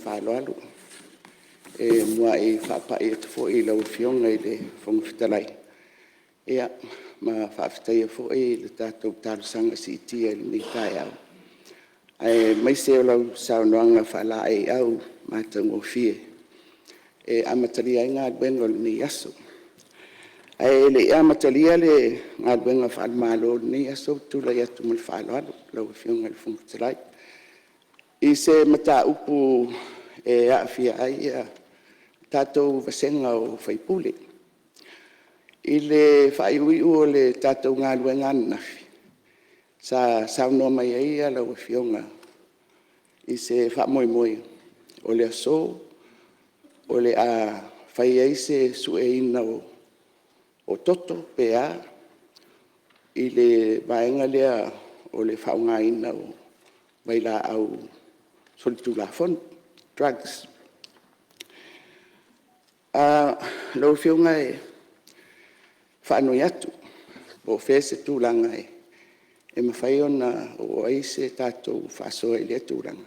faaaloalo e muai faapai atu foi i lau Afioga i le Fofoga Fetalai ma faafetaia foi le tatou talosaga siitia i lenei taeao, aemaise o lau saunoaga faalaeiau matagofie e amatalia ai galuega o lenei aso. Ae le i amatalia le galuega faale-Malo o lenei aso, ou te tulai atu ma le faaaloalo lau Afioga i le Fofoga Fetalai, i se mataupu e aafia ai le tatou vasega o sui usufono. I le faaiuiu o le tatou galuega ananafi, sa saunoa mai ai lau Afioga i se faamoemoe o le aso o le a fai ai se sueina o toto pe a i le vaega lea o le faaaogaina o vailaau solitulafono, drugs. Lau Afioga e faanoi atu po o fea se tulaga e mafai ona oo i ai se tatou faasoa i lea tulaga.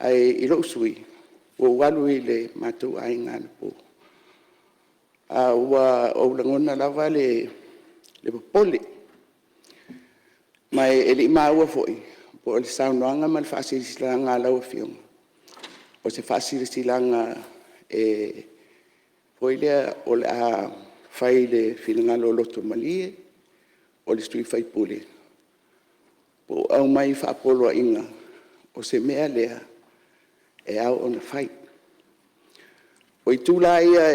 Ae i lou sui usufono, ua ou alu i le matou aiga anapo, ae ua ou lagona lava le popole, ma e le i maua foi po o le saunoaga ma le faasilasilaga a lau Afioga, o se faasilasilaga foi lea o le a fai i le finagalo loto malie o le sui usufono, po o aumai faapoloaiga o se mea lea e ao ona fai. O itu la ia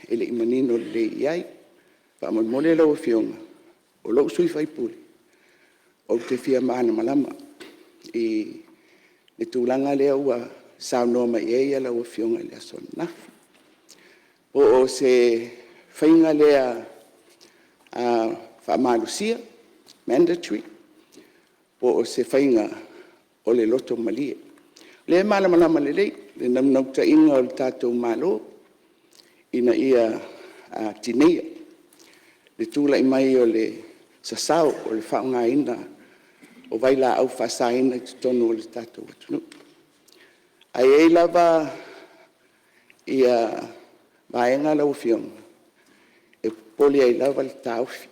e le i manino lelei i ai. Faamolemole lau Afioga, o lou sui usufono, ou te fia malamalama i le tulaga lea ua saunoa mai ai lau Afioga i le aso ananafi. Po o se faiga lea faamalosia, mandatory po o se faiga o le loto malie. O lea e malamalama lelei le naunautaiga o le tatou Malo ina ia tineia le tulai mai o le sasao o le faaaogaina o vailaau faasaina i totonu o le tatou atunuu. Ae i ai lava vaega lau Afioga e popole ai lava le taofi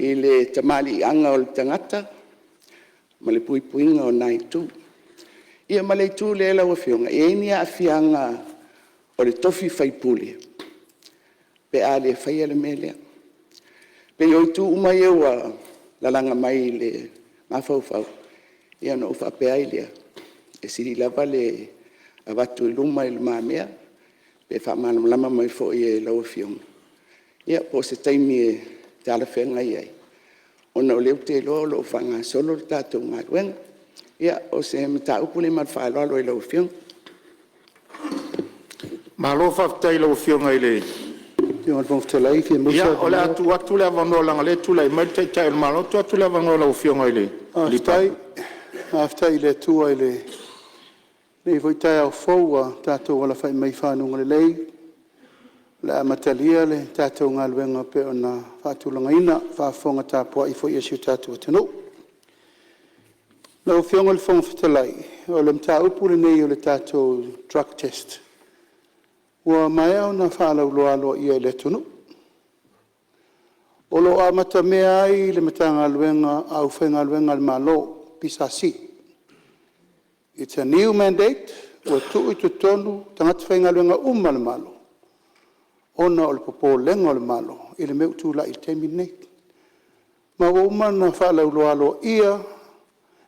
i le tamaliiaga o le tagata ma le puipuiga o na itu. Ia ma le itu lea lau Afioga, e i ai ni aafiaga o le tofi sui usufono pe a le faia le mea lea? E pei o itu uma ia ua lalaga mai i le mafaufau, ia ona ou faapea ai lea, e sili lava le avatu i lumamea pe faamalamalama mai foi e lau Afioga, ia po o se taimi e talafeagai ai, ona o lea ou te iloa o lo o faagasolo le tatou galuega. Ia, o se mataupu lea ma le faaaloalo i lau Afioga. Malo faafetai i lau Afioga i le… Ia, o le a tuu atu le avanoa leaga o lea e tulai mai le Taitai o le Malo. Tuu atu le avanoa i lau Afioga i le Palemia. Faafetai i le Atua i lenei foi taeao fou ua tatou alafai mai i fanuga lelei o le a amatalia le tatou galuega e pei ona faatulagaina, a o faafofoga tapuai foi a si o tatou atunuu. Lau Afioga i le Fofoga Fetalai, o le mataupu lenei o le tatou drug test, ua maea ona faalauiloa aloaia i le atunuu. O lo o amatamea ai le Matagaluega a le Aufaigaluega a le Malo, PSC. It's a new mandate ua tuu i totonu tagata faigaluega uma a le Malo ona o le popolega o le Malo i le mea ua tulai i le taimi lenei. Ma ua uma ona faalauiloa aloaia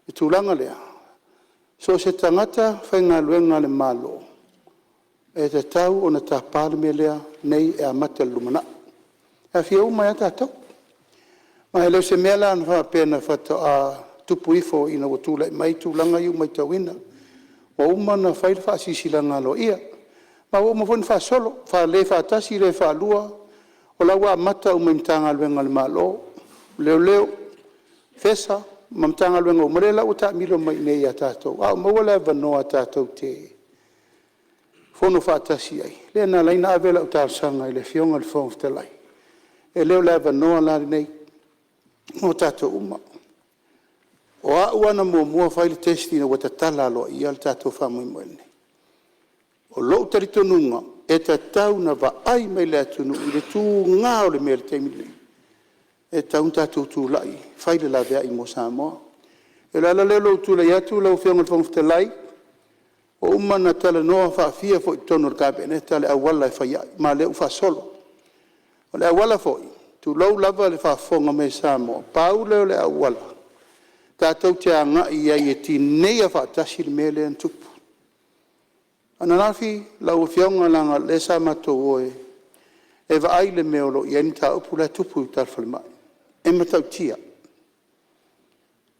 le tulaga lea, so o se tagata faigaluega a le Malo, e tatau ona tapa le mea lea nei e amata i le lumanai, e aafia uma ai lava tatou. Ma e le o se mea la faapea faatoa tupu ifo ina ua tulai mai tulaga ia ua matauina. Ua uma ona fai le faasilasilaga aloaia, ma ua uma foi ona faasolo, e le faatasi le faalua, o la e ua amata uma i Matagaluega a le Malo, Leoleo, FESA ma Matagaluega uma, lea la ua taamilo mai i inei ia tatou, a ua maua le avanoa tatou te fono faatasi ai, lea na ala ai ona ave lau talosaga i le Afioga i le Fofoga Fetalai, e le o le avanoa la lenei mo tatou uma. O au lava na muamua fai le test ina ua tatala aloaia le tatou faamoemoe lenei. O lou talitonuga e tatau ona vaai mai le atunuu i le tuga o le mea i le taimi lenei, e tatau ona tatou tulai e fai le laveai mo Samoa. O le ala lea o lou tulai atu lau Afioga i le Fofoga Fetalai, ua uma ona talanoa faafia foi i totonu o le Kapeneta le auala e fai ai, ma o lea ua faasolo. O le auala foi, tulou lava le faafofoga mai a Samoa, pau lea o le auala tatou te agai i ai e tineia faatasi le mea lea na tupu. O ananafi lau Afioga leaga o lea sa matou o e vaai le mea o lo o i ai le mataupu la e tupu i uta i le falemai. E matautia,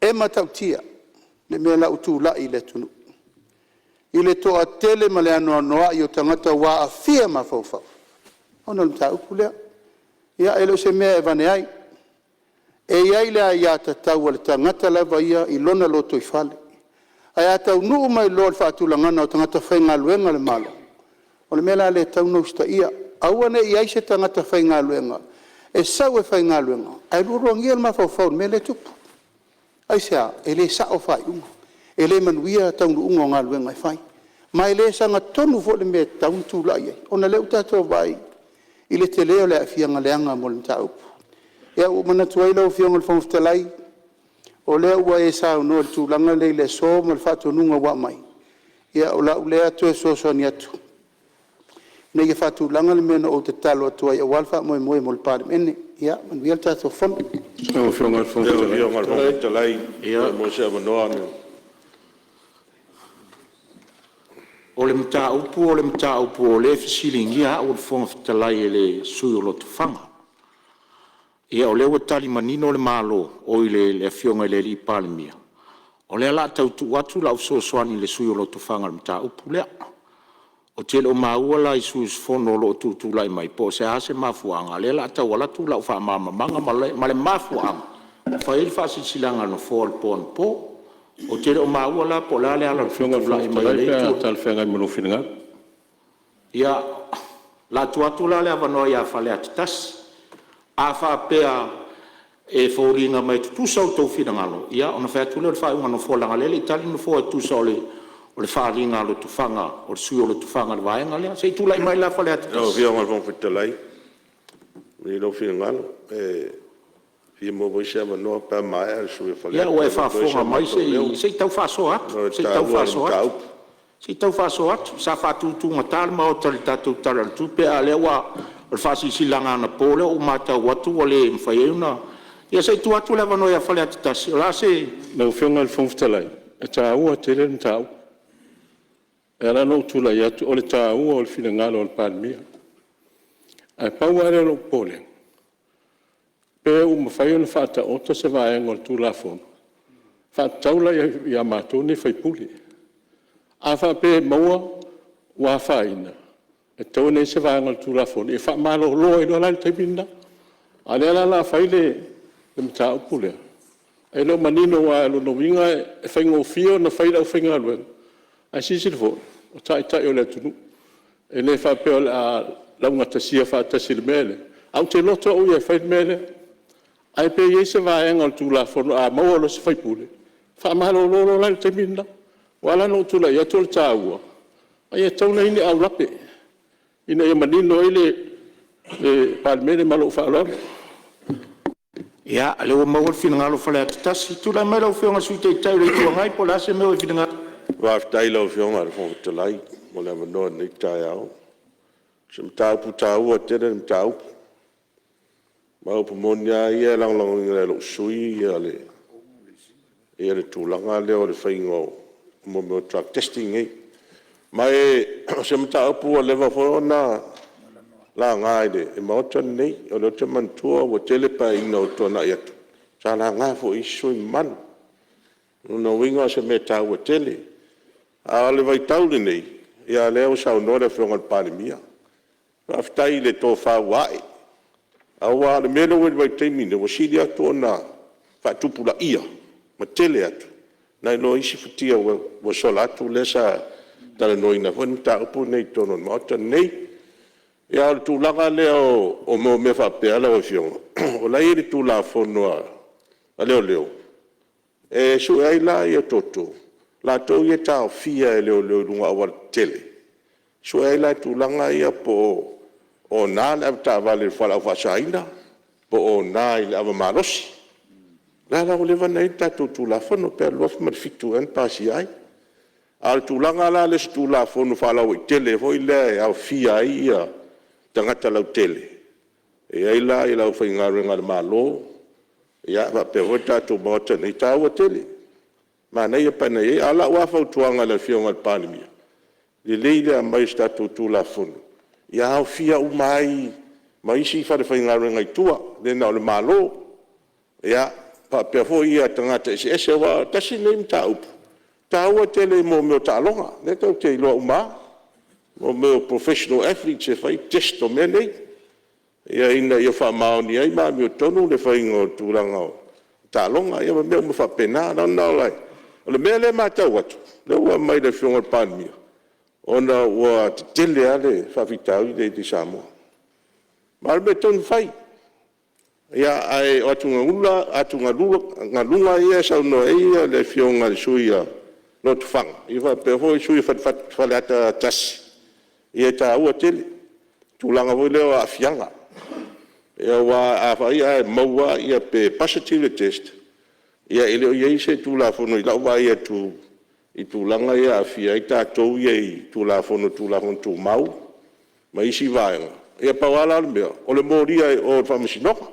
e matautia le mea la ua tulai i le atunuu i le toatele ma le anoanoai o tagata ua aafia mafaufau ona o le mataupu lea. Ia e le o se mea e avane ai. E i ai le aiatatau a le tagata lava ia i lona lotoifale, ae a taunuu mai loa i le faatulagaga o tagata faigaluega a le Malo, o le mea la lea e tatau ona usitaia, aua ne i i ai se tagata faigaluega e sau e faigaluega ae lualuagia le mafaufau i le mea lea e tupu. Aisea? E le sao faaiuga, e le manuia taunuuga o galuega e fai, ma e le sagatonu foi le mea e tatau ona tulai ai, ona o lea ua tatou vaai i le tele o le aafiaga leaga mo le mataupu. Ia ua ou manatu ai lau Afioga i le Fofoga Fetalai, o lea ua e saunoa i le tulaga lea i le aso ma le faatonuga ua aumai, ia o lau lea toe fesoasoani atu ina ia faatulaga le mea na ou tatalo atu ai aua le faamoemoe mo le Palemene. Ia manuia le tatou Fono. Lau Afioga i le Fofoga Fetalai... O le mataupu o le mataupu o lea e fesiligia au e le Fofoga Fetalai e le sui usufono o Lotofaga. Ia o lea ua tali manino le Malo, oi le Afioga i le Palemia, o lea o le a tau tuu atu lau fesoasoani i le sui usufono o Lotofaga i le mataupu lea. Ou te le o maua la i sui usufono o lo o tutulai mai po o le a se mafuaaga lea o le a tau alu atu lau faamalamalamaga ma le mafuaaga ua fai ai le faasilasilaga a le Nofoa i le po anapo. Ou te le o maua la po o le a le ala o le tutulai mai o Lau lea Afioga i le Fofoga Fetalai pe itu. a talafeagai ma lou finagalo. Ia, o le a tuu atu la le avanoa ia Faleata 1. A faapea e foliga mai e tutusa outou finagalo, ia ona fai atu lea o le faaiuga a le Nofoa leaga o lea e le i tali le Nofoa e tusa o le faaaliga a Lotofaga, o le sui usufono o Lotofaga i le vaega lea. Se i tulai mai la Faleata Lau 1. Afioga i le Fofoga Fetalai, malie lou finagalo, e fia maua foi se avanoa pe a maea le sui usufono o Ia, Faleata ua e e avatu ai so faafofoga mai matou leo se i tau faasoa atu, ona o le se i tau taua o le faasoa atu. mataupu. Se i tau faasoa atu. Sa faatutugata le Maota i le tatou Tala o le Tupe, a o lea ua… o le faasilasilaga anapo lea ua matau atu ua le mafai ai ona… Ia se i tuu atu le avanoa ia Faleata 1, o le a se… Lau Afioga i le Fofoga Fetalai, e taua tele le mataupu. E ala ona ou tulai atu o le taua o le finagalo o le Palemia. Ae pau lava lea o lou popolega, pe ua mafai ona faataoto se vaega o le Tulafono e faatatau la ia matou nei sui usufono. A faapea e maua ua afaina, e tatau ona i ai se vaega o le Tulafono e faamalolo ai loa la i le taimi lena. A o lea la o le a fai le mataupu lea, e le o manino aua o lona uiga e faigofie ona fai e le aufaigaluega, ae silasila foi, o Taitai o le atunuu. E le faapea o le a laugatasia faatasi i le mea lea, ae ou te loto au ia e fai le mea lea. Ae pe i ai se vaega o le Tulafono a maua loa e se sui usufono, faamalolo loa la i le taimi lena. Ua ala la ona ou tulai atu o le taua, e tatau ona i ai ni aulape ina ia manino ai le Palemene. Ma lou faaaloalo. Ia, o lea ua maua le finagalo o Faleata 1. Tulai mai lau Afioga i le Sui Taitai o le Itu Agai po o le a se mea ua e finagalo ai. Faafetai i lau Afioga i le Fofoga Fetalai mo le avanoa i lenei taeao. O se mataupu taua tele le mataupu. Ma o upu moni lava ia, e lagolagoina e lou sui usufono le tulaga lea o le faiga o mea o drug testing nei. Ma o se mataupu ua leva foi ona laga i le Maota lenei. O lea ou te manatua ua tele Paeaiga ua tuanai atu sa laga foi e isi sui usufono mamalu. O lona uiga o se mea e taua tele. A o le vaitau lenei, ia o lea ua saunoa le Afioga i le Palemia, faafetai i le tofa ua ae, aua o le mea lea ua i ai i le vaitaimi lenei, ua sili atu ona faatupulaia ma tele atu nai lo isi futia ua sola atu lea sa talanoaina foi le mataupu lenei i totonu o le Maota lenei. A o le tulaga lea o mea faapea lau Afioga, o la e i ai i le Tulafono a Leoleo, e sue ai la toto, latou ia e taofia e leoleo i luga o aualatetele Sue ai la tulaga ia po o ona le avetaavale i le fualaau faasaina po o ona i le ava malosi. O lea la ua leva ona i ai le tatou Tulafono pe 2007 ea na pasia ai. A o le tulaga la lea i se Tulafono faalauaitele foi lea e aofia ai tagata lautele, e i ai la le aufaigaluega a le Malo faapea foi le tatou Maota nei, e taua tele, manaia pe ana i ai. A o lau lava fautuaga i le Afioga i le Palemia, lelei le aumai o se tatou Tulafono ia aofia uma ai ma isi falefaigaluega i tua, le na o le Malo, faapea foi tagata eseese. Aua tasi lenei mataupu e taua tele i mea o taaloga, lea tatou te iloa uma lava, o mea o professional athletes e fai test o mea nei, ina ia faamaoni ai ma amiotonu le faiga o tulaga o taaloga, ia ma mea uma faapena. O le mea lea e matau atu, lea ua aumai e le Afioga i le Palemia, ona ua tetele lava le faafitauli lea i Samoa. Ma o le mea tonu e fai. Ae o atugaluga ia e saunoa i ai le Afioga i le sui usufono o Lotofaga faapea foi le sui usufono o Faleata 1, ia e taua tele le tulaga foi lea o aafiaga. Aua afai ae maua pe positive le test, ia e le o i ai se Tulafono i lau vaai atu i tulaga ia e aafia ai tatou ia i Tulafono o Tulafono Tumau ma isi vaega. Ia pau lava la le mea, o le molia i o i le Faamasinoga.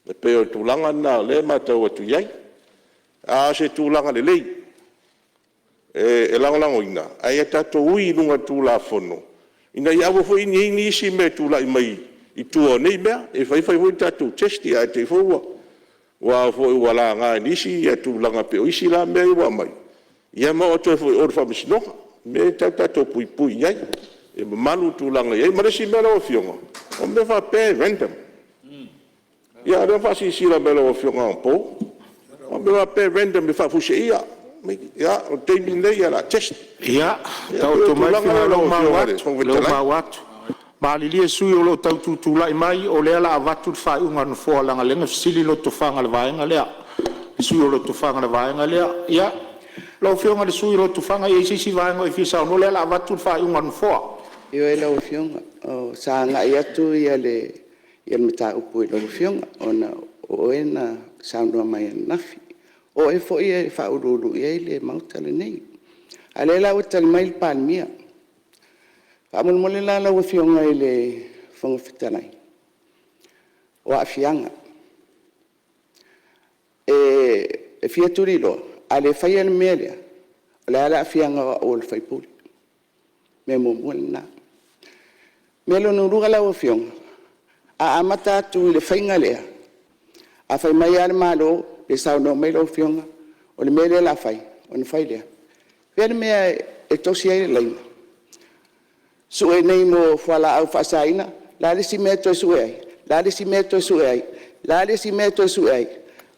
E pei o le tulaga lena o lea e matau atu i ai. A o se tulaga lelei e lagolagoina, ae ia tatou ui i luga o le Tulafono ina ia aua foi ne i i ai nisi mea e tulai mai i tua o nei mea. E fai fai foi tatou test ae te i foi ua laga e nisi tulaga e pei o isi la mea ia ua aumai, ia ma oo atu ai foi i o i le Faamasinoga, o mea ia e tatau ona tatou puipui i ai, ia mamalu le tulaga e i ai. Ma le isi mea lau Afioga, o mea faapea e random. Ia o lea na faasilasila mai e lau Afioga anapo, o mea faapea e random e faafuiseia. Ia, o le taimi lenei o le a test. Ia, Ia taoto mai le finagalo o lea ua maua atu. Malilie sui usufono o lo o tau tutulai mai, o lea o le a avatu le faaiuga a le Nofoa leaga o lea na fesili Lotofaga i le vaega lea, le sui usufono o Lotofaga i le vaega lea. Ia, lau Afioga i le sui usufono o Lotofaga, e i ai se isi vaega o e fia saunoa ai, o lea o le a avatu le faaiuga a le Nofoa. Ioe lau Afioga, sa agai atu le mataupu i lau Afioga ona o oe na saunoa mai ananafi. O oe foi e faauluulu i ai le Maota lenei. A o lea la ua tali mai le Palemia. Faamolemole la lau Afioga i le Fofoga Fetalai, o aafiaga. E fia tuliloa, a le faia le mea lea, o le a le aafiaga o au o le sui usufono? Mea muamua lena. Mea lona lua lau Afioga, a amata atu i le faiga lea, a fai mai lava le Malo pe saunoa mai lau Afioga o le mea lea o le a fai, ona fai lea. O fea le mea e tosi ai le laina? Sue nei mo fualaau faasaina, o le a le isi mea e toe sue ai? O le a le isi mea e toe sue ai? O le a le isi mea e toe sue ai?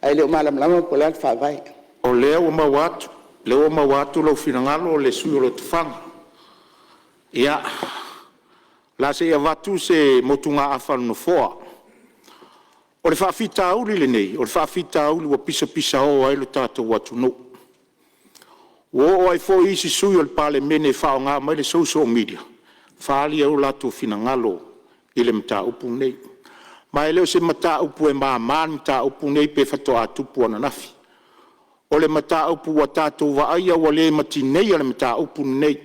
Ae le o malamalama po o le a le faavae. O lea ua maua atu, o lea ua maua atu lou finagalo le sui usufono o Lotofaga. Ia, o le a se i avatu se motugaafa a le Nofoa. O le faafitauli lenei, o le faafitauli ua pisapisao ai lo tatou atunuu. Ua oo ai foi isi sui usufono o le Palemene e faaaoga mai le social media e faaali ai o latou finagalo i le mataupu lenei. Ma e le o se mataupu e mama le mataupu lenei pe faatoa tupu ananafi. O le mataupu ua tatou vaaia ua le ma tineia le mataupu lenei.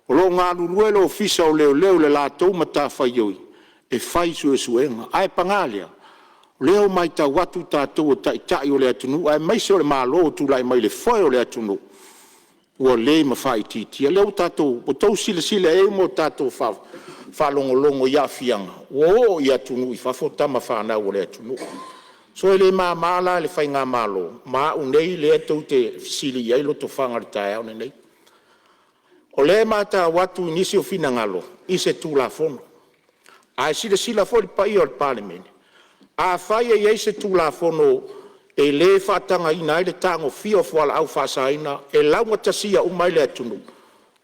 O lo o galulue le Ofisa o Leoleo i le latou matafaioi e fai suesuega. Ae paga lea, o lea ua matau atu tatou o taitai o le atunuu aemaise o le Malo ua tulai mai i le foe o le atunuu, ua le ma faaitiitia. O lea ua outou silasila i ai ma tatou faalogologo i aafiaga ua oo i atunuu i fafo tamafanau a le atunuu. So e le mama la i le faigamalo ma au nei lea tou te fesili i ai Lotofaga i le taeao lenei. O lea e matau atu i nisi o finagalo i se Tulafono. Ae silasila foi le paia o le Palemene, afai e i ai se Tulafono e le faatagaina ai le tagofia o fualaau faasaina e laugatasia uma ai le atunuu, o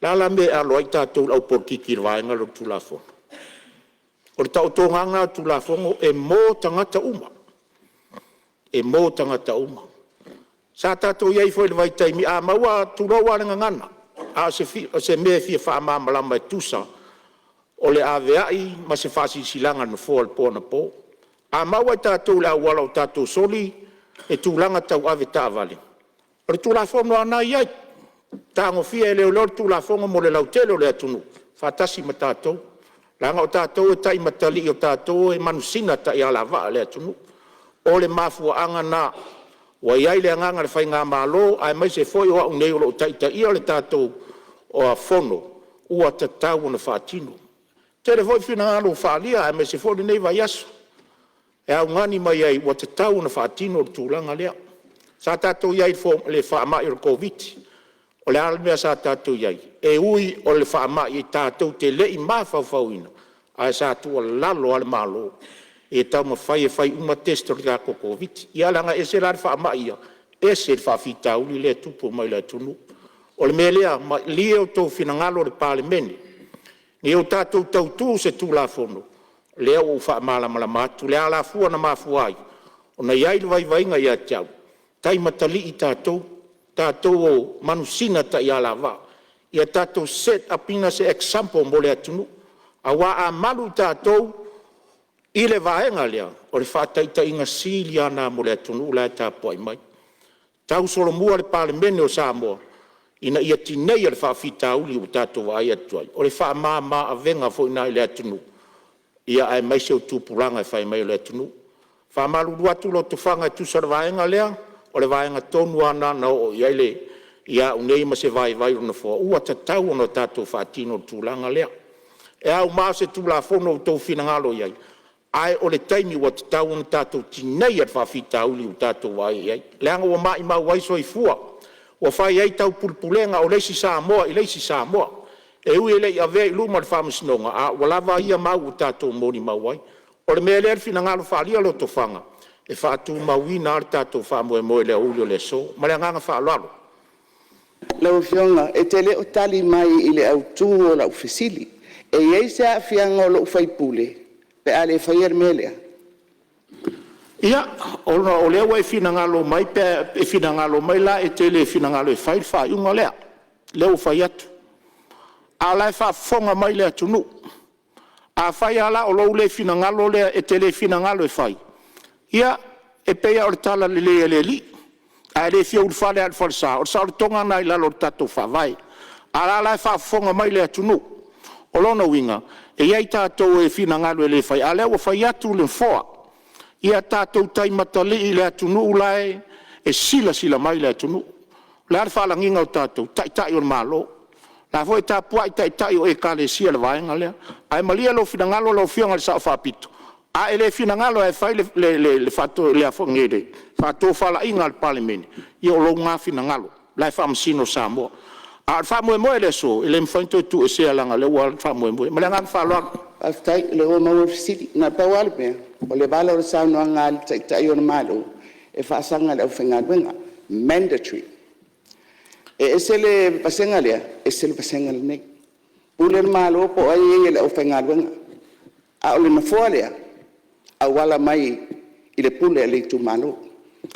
le a la le mea e alo ai tatou i le aupolokiki i le vaega lea o le Tulafono? O le taotoga lava lena o le Tulafono e mo tagata uma, e mo tagata uma. Sa tatou i ai foi i le vaitaimi a maua, tulou lava le gagana, a o se mea e fia faamalamalama e tusa o le aveai ma se faasilasilaga a le Nofoa i le po anapo. A maua e tatou i le auala o tatou soli le tulaga tau avetaavale, o le Tulafono lava lena e i ai, e tagofia e leoleo le Tulafono mo le lautele o le atunuu faatasi ma tatou, leaga o tatou e taimatalii, o tatou e manusina taialavaa a le atunuu. O le mafuaaga lena ua i ai le agaga o le faigamalo aemaise foi o au nei o lo o taitaia le tatou Fono ua tatau ona faatino. E tele foi finagalo ua faaalia aemaise foi lenei vaiaso e augani mai ai ua tatau ona faatino le tulaga lea. Sa tatou i ai i le faamai o le Koviti-19, o le a le mea sa tatou i ai? E ui o le faamai tatou te le i mafaufauina, ae sa tuualalo lava le Malo ia taumafai e fai uma test o le tatou Koviti-19. Ia leaga e ese la le faamai ia, ese le faafitauli lea e tupu mai le atunuu. O le mea lea, malie outou finagalo le Palemene ia tatou tautu i se Tulafono lea ua ou faamalamalama atu le alafua na mafua ai ona i ai le vaivaiga ia te au, taimatalii tatou, tatou o manusina taialavaa. Ia tatou set up ina se example mo le atunuu, aua a malu tatou i le vaega lea, o le faataitaiga sili lava lena mo le atunuu la e tapuai mai. Tausolomua le Palemene o Samoa ina ia tineia le faafitauli ua tatou vaai atu ai, o le faamama-avega foi lena i le atunuu aemaise o tupulaga e fai mai o le atunuu. E faamalulu atu Lotofaga e tusa o le vaega lea, o le vaega tonu lava lena na oo i ai au nei ma se vaivai o le Nofoa, ua tatau ona tatou faatino le tulaga lea. E auma se Tulafono ua outou finagalo i ai, ae o le taimi ua tatau ona tatou tineia le faafitauli ua tatou vaai i ai, leaga ua maumau ai soifua, ua fai ai taupulepulega o le isi Samoa i le isi Samoa. E ui e le i avea i luma o le Faamasinoga, a ua lava ia mau ua tatou molimau ai. O le mea lea i le finagalo faaalia o Lotofaga, e faatumauina lava le tatou faamoemoe i le aoauli o le aso. Ma le agaga faaaloalo. Lau Afioga e te le o tali mai i le autu o lau fesili. E i ai se aafiaga o lou sui usufono pe a le faia le mea lea? Ia, ona o lea ua e finagalo mai pe a e finagalo mai la e te le finagalo e fai le faaiuga lea, lea ua fai atu. A o la e faafofoga mai le atunuu. Afai lava la o lou le finagalo lea e te le finagalo e fai, ia, e pei lava o le talalelei a le Alii, a e le fia ulufale lava i le falesa, o le saolotoga lena i lalo o le tatou Faavae. A o la e faafofoga mai le atunuu. O lona uiga, e i ai tatou e finagalo e le fai, a o lea ua fai atu le Nofoa, ia tatou taimatalii i le atunuu la e silasila mai le atunuu. O le a le faalagiga o tatou? O Taitai o le Malo. O la foi e tapuai Taitai o Ekalesia i le vaega lea. Ae malie lou finagalo lau Afioga i le Sao Faapito, a e le finagalo lava e fai le faatofalaiga a le Palemene, ia o lou lena finagalo o la e faamasino Samoa. A o le faamoemoe i le aso, e le mafai ona toe tuuesea leaga o lea ua alu le faamoemoe. Ma le agaga faaaloalo. Faafetai o lea ua maua le fesili. Na o le pau lava le mea, o le vala o le saunoaga a le Taitai o le Malo, e faasaga i le aufaigaluega, mandatory. E ese le vasega lea, ese le vasega lenei. Pule le Malo po o ai e ia i le aufaigaluega, a o le nofoa lea, e auala mai i le pule a le itumalo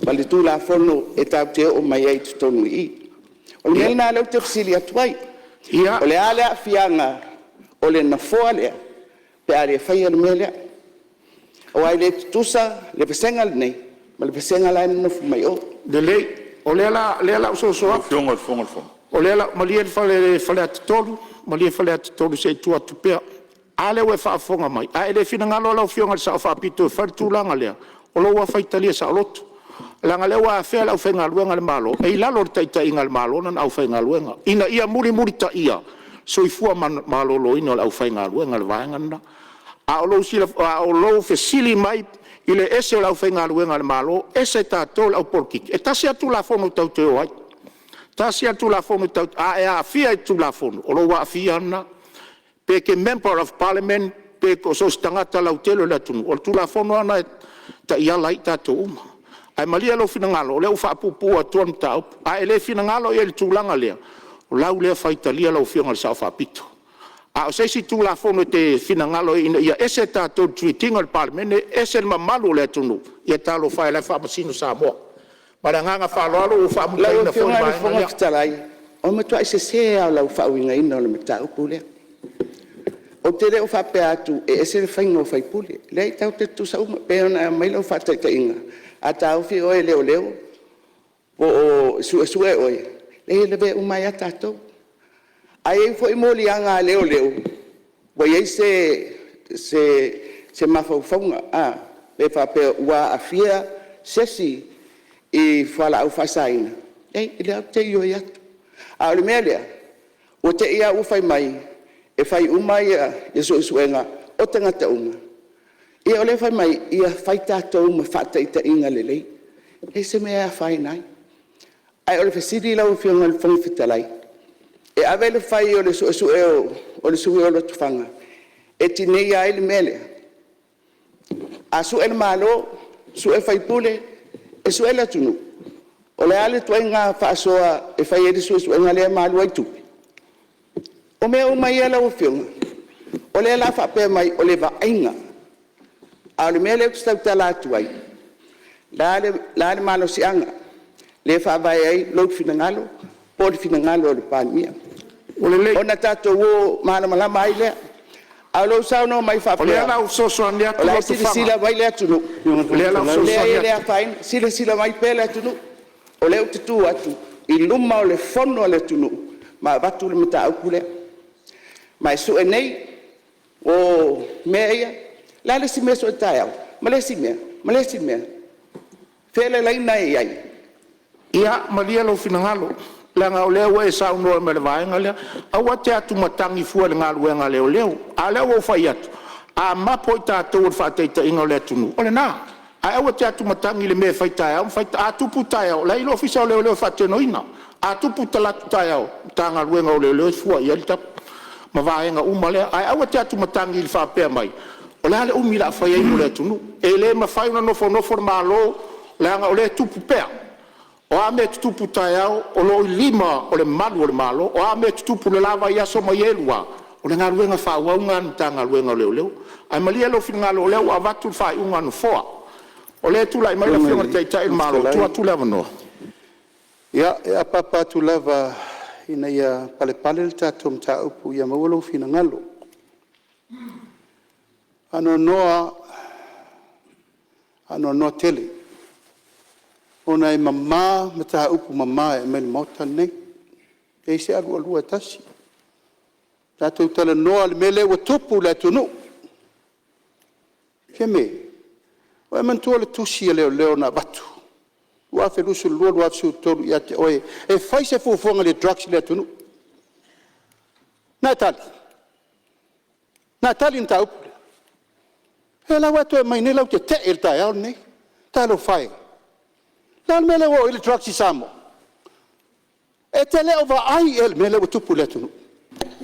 ma le Tulafono e tatou te oo mai ai i totonu i i. O le mea lena o lea ou te fesili atu ai. O le a le aafiaga o le nofoa lea pe a le faia le mea lea? Aua e le tutusa le vasega lenei ma le vasega la e nonofo mai o. Lelei, o lea o le a ou soso atu. Malie Faleata 3, malie Faleata 3 se i tuu atu pea. A lea ua e faafofoga mai, a e le finagalo lau Afioga i le Sao Faapito e fai le tulaga lea, o lou lava faitalia saoloto, leaga o lea ua afea le aufaigaluega a le Malo, e i lalo o le taitaiga a le Malo lana aufaigaluega, ina ia mulimulitaia soifua maloloina o le aufaigaluega, o le vaega lena. A o lou fesili mai i le ese o le aufaigaluega a le Malo ese tatou le au polokiki, e tasi lava le Tulafono tatou te o ai. Tasi lava le Tulafono, a e aafia i le Tulafono, o lou aafia lava lena. Pe e te Member of Parliament pe so o se tagata lautele o le atunuu, o le Tulafono lava lena e taiala ai tatou uma. Ae malie lou finagalo, o lea ua faapuupuu atu le mataupu. A e le finagalo i ai i le tulaga lea, o lau lea faitalia lau Afioga i le Sao Faapito. A o se isi Tulafono e te finagalo ai ina ia ese tatou i le treat ina o le Palemene ese le mamalu o le atunuu, ia talofa e o la e faamasino Samoa. Ma le agaga faaaloalo ua faamutaina foi le Lau Afioga i le vaega Fofoga lea. Fetalai, O le matuai sese lava o lau faauigaina o le mataupu lea. Ou te le o faapea atu e ese le faiga o faipule. E leai tatou te tutusa uma. E pei ona e aumai lau faataitaiga, a taofi oe e leoleo po o suesue oe, e lavea uma ai lava tatou. A i ai foi moliaga a leoleo ua i ai se mafaufauga pe faapea ua aafia se isi i fualaau faasaina, leai o lea ou te ioe atu. A o le mea lea, ua te i lava ua fai mai e fai uma suesuega o tagata uma, ia o lea e fai mai, ia fai tatou ma faataitaiga lelei. E leai se mea e afaina ai. Ae o le fesili lau Afioga i le Fofoga Fetalai, e ave le fai o le suesue o le sui usufono o Lotofaga e tineia ai le mea lea? A sue le Malo, sue faipule, e sue le atunuu? O le a le ituaiga faasoa e fai ai le suesuega lea ma alu ai tupe? O mea uma ia lau Afioga, o lea o le a faapea mai o le vaaiga, a o le mea lea ou te tautala atu ai, o le a le malosiaga lea e faavae ai lou finagalo po o le finagalo o le Palemia? Ua lelei. Ona tatou o malamalama ai lea. A o lou saunoa mai O lea faapea o le a ou fesoasoani o atu la e Lotofaga. silasila mai le atunuu, O lea o le a ou e leai fesoasoani e le atu. afaina. Silasila mai pea le atunuu, o lea ou te tu atu i luma o le Fono a le atunuu ma avatu le mataupu lea. Ma e sue nei o mea ia. O le a le isi mea e sue taeao? Ma le isi mea, ma le isi mea. O fea le laina e i ai? Ia malie lou finagalo, leaga o lea ua e saunoa mai i le vaega lea. Aua e te atumatagi fua i le galuega a leoleo. A o lea ua ou fai atu, a mapo i tatou o le faataitaiga o le atunuu, o lena. Ae aua e te atumatagi i le mea e fai taeao ma fai ta… A tupu taeao, o la e i ai le Ofisa o Leoleo e faatinoina. A tupu talaatu taeao, o le Matagaluega o Leoleo e fua i ai le tapu ma vaega uma lea. Ae aua e te atumatagi i le faapea mai o le a le umi o le a fai ai mo le atunuu. E le mafai ona nofonofo le Malo leaga o lea e tupu pea. O a mea e tutupu taeao, o lo o i lima o le malu o le Malo. O a mea e tutupu i le la vaiaso ma ia e lua, o le galuega faaauau lena a le Matagaluega o Leoleo. Ae malie lou finagalo o lea ua avatu le faaiuga a le Nofoa. O lea e tulai mai le Lau Afioga Afioga i le i le Taitai o le Fofoga Malo, tuu Fetalai… atu le avanoa. Ia, e apaapa atu lava ina ia palepale le tatou mataupu ia maua lou finagalo. E faanoanoa lava, faanoanoa tele ona e mama mataupu mama e aumai i le Maota lenei, e leai se alualua e tasi. Tatou talanoa i le mea lea ua tupu i le atunuu. Fiame, ua e manatua le tusi a leoleo na avatu 2022/2023 ia te oe e fai se fuafuaga i le drugs i le atunuu? Na e tali? Na e tali i le mataupu lea? O lea la ua e toe aumai nei lau tetee i le taeao lenei. Talofa e! O le a le mea lea ua oo i ai le drugs i Samoa? E te le o vaai ea i le mea lea ua tupu i le atunuu?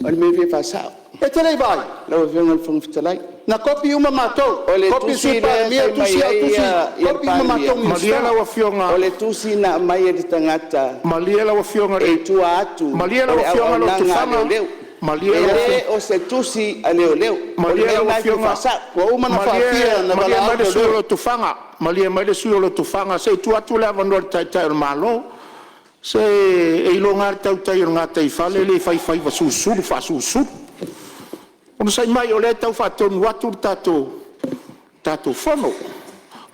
O le mea e fia faasao. E te le i vaai? Lau Afioga i le Fofoga Fetalai. Na kopi uma matou, O le kopi le tusi Sui lea Palemia, e fai tusi mai au, ai tusi, le kopi uma Palemia, matou Malie Minisita. lau Afioga, o le tusi na aumai e le tagata malie lau Afioga i e le… i tua atu Malie o lau le Afioga auaunaga a Lotofaga, leoleo. malie E lau le Afioga, o se tusi a leoleo. O le malie mea lau lena e fia Afioga, faasao. Ua uma ona malie, faafia ona malie valaau mai le sui usufono o leoleo. Lotofaga, malie mai le sui usufono o Lotofaga, se i tuu atu le avanoa i le Taitai o le Malo. Se e iloga lava le tautai o le gataifale e le fai faiva sulusulu faasulusulu. Onosai mai o lea e tau faatonu atu le tatou Fono. O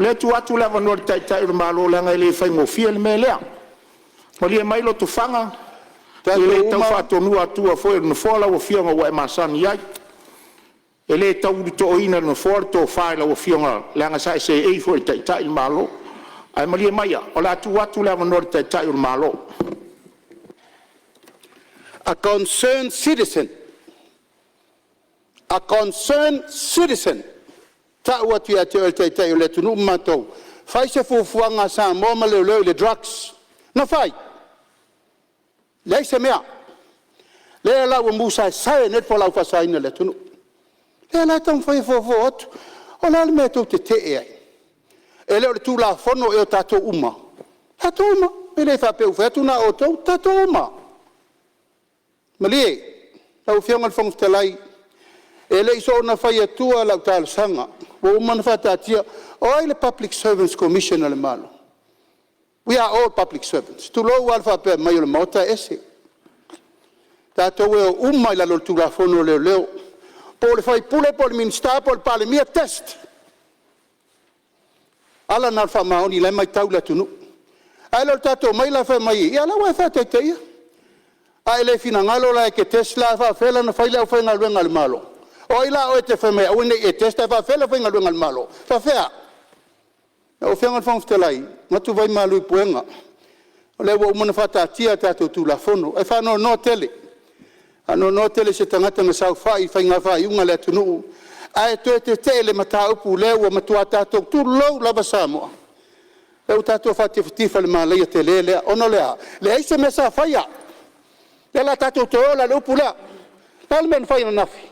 lea e tuu atu le avanoa i le Taitai o le Malo leaga e le faigofie le mea lea. Malie mai Lotofaga, e Tatou le tau uma, faatonuina atua foi e le Nofoa lau Afioga ua e masani ai. E le tau ulutoina e le Nofoa le tofa i lau Afioga leaga sa e seei foi i e taitai le Malo. Ae malie maia o le a tuu atu le avanoa i le Taitai o le Malo. A concern citizen, a concern citizen e tau atu ia te oe o le Taitai o le atunuu ma matou, fai se fuafuaga a Samoa ma Leoleo i le drugs. Na fai? Leai se mea. Lea la ua musaesae ai nei le fualaau faasaina i le atunuu. O lea la e taumafai e fofo atu. O le a le mea tou te tetee ai? E le o le Tulafono ea o tatou uma? O tatou uma. E le faapea ua fai atu na o outou, o tatou uma. Malie lau Afioga i le Fofoga Fetalai, e le i soona fai atua lau talosaga ua uma ona faataatia. O ai le Public Servants Commission a le Malo? We are all public servants, tulou lava le faapea mai o le Maota e ese. Tatou e o uma i lalo o le Tulafono o Leoleo, po o le sui usufono po o le Minisita po o le Palemia, test. O ala na o le faamaoni o la e matau le atunuu. Ae le o le tatou omai la fai mai, ia o la ua e faataitaia. A e le finagalo la e te test la, a faapefea la ona fai le aufaigaluega a le Malo? O ai la a oe e te fai mai e aua ne i e test ae faapefea le aufaigaluega a le Malo? E faapefea? Lau Afioga i le Fofoga Fetalai, e manatu vaimalu i puega, o lea ua uma ona faataatia a tatou Tulafono. Ae faanoanoa tele, faanoanoa tele i se tagata na saofai i faiga faaiuga a le atunuu ae toe tetee i le mataupu lea ua matua tatou, tulou lava Samoa, lea ua tatou faatifatifa i le malaia tele lea. Ona o le a? Leai se mea sa faia. O lea o le a tatou toe o la i le upu lea. O le a le mea na fai ananafi?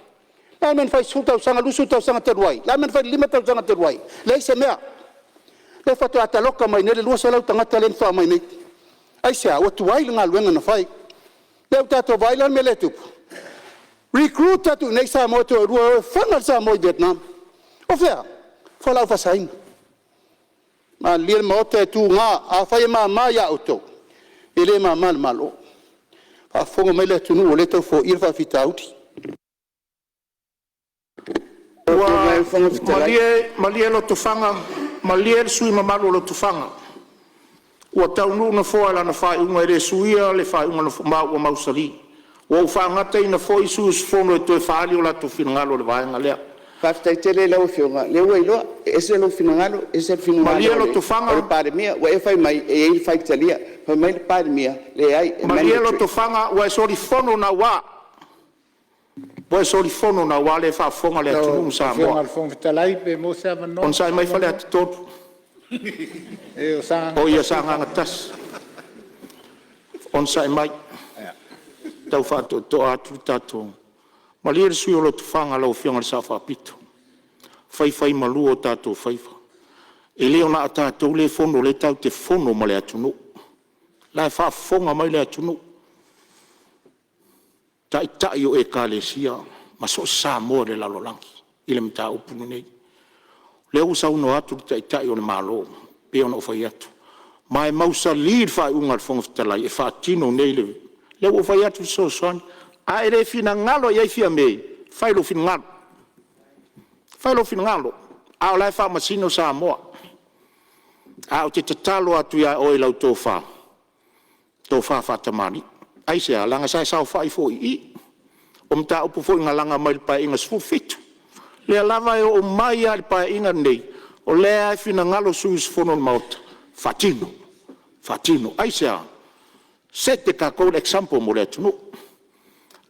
O le a le mea na fai i le 10 tausaga, 20 tausaga talu ai? O le a le mea na fai i le 5 tausaga talu ai? Leai se mea. O lea faatoa taloka mai nei le 200 tagata lea na faatoa omai nei. Aisea? Ua tuai le galuega na fai. Lea ua tatou vaai la i le mea lea e tupu, recruit atu i inei Samoa e toalua e o e fana le Samoa i Vietnam. O fea? O fualaau faasaina. Malilie le Maota e tuga, afai e mama ia outou, e le mama i le Malo. Faafofoga mai le atunuu o lea e tau foia le faafitauli. Ua malie Lotofaga, malie le sui usufono mamalu o Lotofaga, ua taunuu le Nofoa i lana faaiuga e le suia le faaiuga a le Nofoa ma ua mausali. Ua ou faagataina foi sui usufono e toe faaali o latou finagalo i le vaega lea. Faafetai tele i lau Afioga o lea ua iloa, e ese lou finagalo ese le Malie finagalo o le Lotofaga, Palemia. Ua e fai mai e i ai le faitalia, fai mai le Palemia, e leai, e malie mandatory. Lotofaga, ua e solifono naua. Ua e solifono naua, o lea e faafofoga le atunuu Lau ma Afioga Samoa. i le Fofoga Fetalai pe maua se avanoa. Onosai mai Faleata 3. Leai o Sagaga Oi ia 1 e Sagaga faamolemole. 1, onosai mai, tau faatoetoa atu le tatou… Malie le sui usufono o Lotofaga lau Afioga i le Sao Faapito, faifaimalu o tatou faiva. E le na o tatou lea e fono o lea tatou te fono ma le atunuu. O la e faafofoga mai le atunuu, Taitai o Ekalesia ma so o se Samoa i le lalolagi i le mataupu lenei. O lea ua saunoa atu le Taitai o le Malo pei ona ou fai atu, ma e mausali le faaiuga a le Fofoga Fetalai e faatino nei le… Lea ua ou fai atu e fesoasoani. A e le finagalo i ai Fiame, fai lou finagalo, fai lou finagalo, a o la e faamasino Samoa. Ae ou te tatalo atu ia oe i lau tofa, tofa faatamalii. Aisea? Leaga sa e saofai foi i i, o mataupu foi na laga mai le Paeaiga XVII, lea lava e oo mai lava i le Paeaiga lenei, o lea lava e finagalo sui usufono o le Maota, faatino, faatino. Aisea? Set e tatou le example mo le atunuu.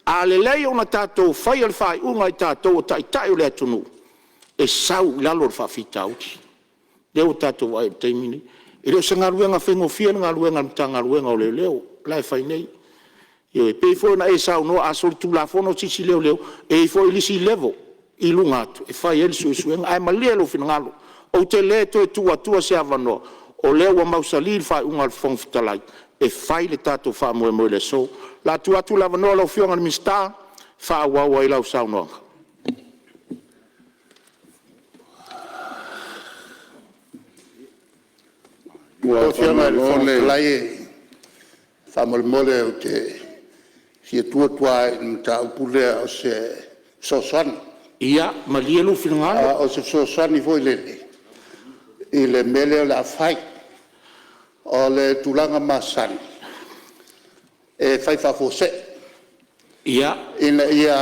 A lelei ona tatou faia le faaiuga e tatou o taitai o le atunuu, e sau i lalo le faafitauli. Lea ua tatou vaai i ai i le taimi lenei. E le o se galuega faigofie le galuega a le Matagaluega o Leoleo la e fai nei. Ioe. E pei foi ona e saunoa a solitulafono se isi leoleo, e i ai foi le isi level i luga atu e fai ai le suesuega. Ae malie lou finagalo, ou te le toe tuu atua se avanoa, o lea ua mausali le faaiuga a le Fofoga Fetalai e fai le tatou faamoemoe i le aso. O le a tuu atu le avanoa i lau Afioga i le Minisita e faaauau ai lau saunoaga. Lau Afioga i le Fofoga Fetalai, faamolemole ou te fia tu atu lava i le mataupu lea o se fesoasoani. Ia malie lou finagalo. O se fesoasoani foi lele i le mea lea o le a fai. O le tulaga masani e fai faafuasei ina ia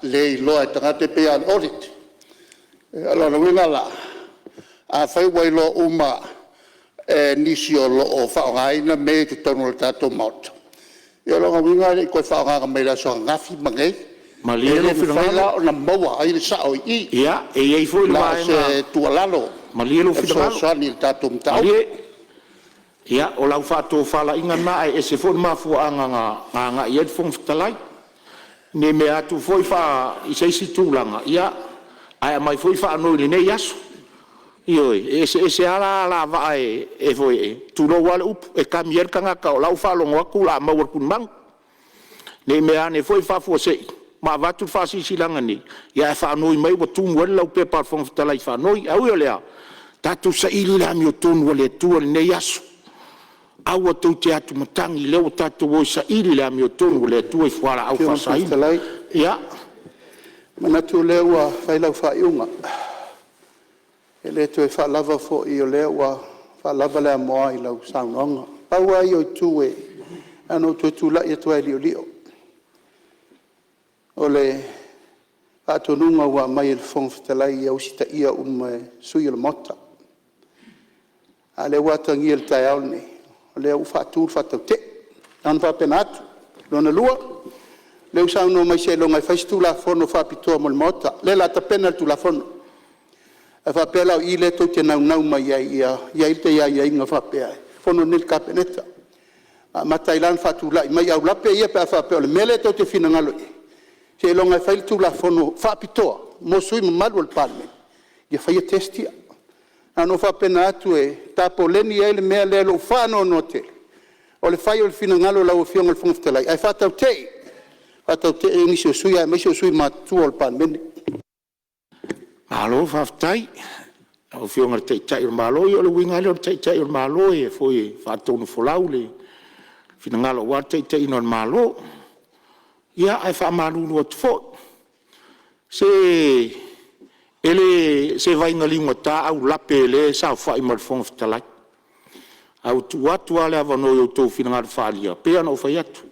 le iloa e tagata, e pei lava o le audit. O lona uiga la, afai ua iloa uma e nisi o lo o faaaogaina mea ia i totonu o le tatou Maota, ia o lona uiga e le i toe faaaogaina mai le aso ananafi ma nei. Malie E lou le mafai finagalo. la ona maua ai le sao i i. Ia, e i ai foi le Na o vaega. se tuualalo Malie lou e finagalo. fesoasoani i le tatou mataupu. Malie, ia o lau faatofalaiga lena ae ese foi le mafuaaga na agai ai le Fofoga Fetalai. Ne i mea atu foi i se isi tulaga, ia ae aumai foi faanoi i lenei aso. Ioe, e eseese lava la alavaa e tulou lava le upu, e kami ai le tagata o la e ua faalogo atu o le a maua i le tulimanu. Ne i meaane foi faafuasei ma avatu le faasilasilaga nei, ae faanoi mai ua tumu ai le laupepa a le Fofoga Fetalai i faanoi. Ae ui o lea, tatou saili le amiotonu a le Atua i lenei aso. Aua tou te atumatagi, o lea ua tatou o e saili le amiotonu a le Atua i fualaau faasaina. Fetalai, Ia, e manatu o lea ua fai lau faaiuga. E le toe faalava foi o lea ua faalava le amoa i lau saunoaga. Pau lava ia o itu na ona ou toe tulai atu lava e liolio, o le faatonuga ua aumai e le Fofoga Fetalai ia usitaia uma e sui usufono o le Maota. A o lea ua atagia i le taeao lenei, o lea ua faatu le faatautee. Na ona faapena atu. Lona lua, o lea ua saunoa mai seiloga e fai se Tulafono faapitoa mo le Maota. O lea o le a tapena le Tulafono. A faapea la o i lea tou te naunau mai ai ia i ai le aiaiga faapea e fono nei le Kapeneta, amata ai la ona faatulai mai aulape ia pe a faapea o le mea lea tou te finagalo i ai, seiloga e fai le Tulafono faapitoa mo sui usufono mamalu o le Palemene ia faia test ia. Na ona ou faapena atu e tapoleni ai le mea lea i lou faanoanoa tele, o le fai o le finagalo o lau Afioga i le Fofoga Fetalai, ae faatautee, faatautee nisi o sui usufono aemaise o sui usufono matutua o le Palemene. Malo faafetai i lau Afioga i le Taitai o le Malo. Ia o le uiga lava lea o le Taitai o le Malo, o e foi e faatonufolau le finagalo aua le taitaiga o le Malo. Ia, ae faamalulu atu foi, se e le o se vaiga liugata aulape o lea e saofai ma le Fofoga Fetalai. Ae ua tuu atu lava le avanoa i outou finagalo faaalia, e pei lava ona ou fai atu,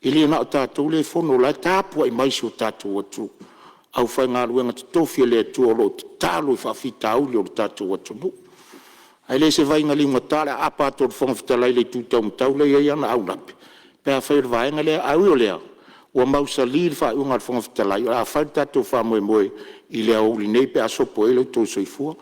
e le na o tatou lea e fono, o la e tapuai mai si o tatou atunuu, aufaigaluega totofi a le Atua o lo o tatalo i faafitauli o le tatou atunuu. Ae le o se vaiga liugata le aapa atu o le Fofoga Fetalai i le itu taumatau lea e i ai ana aulape pe afai o le vaega lea. Ae ui o lea, ua mausali le faaiuga a le Fofoga Fetalai o le a fai le tatou faamoemoe i le aoauli nei pe a sopo ai lo outou soifua.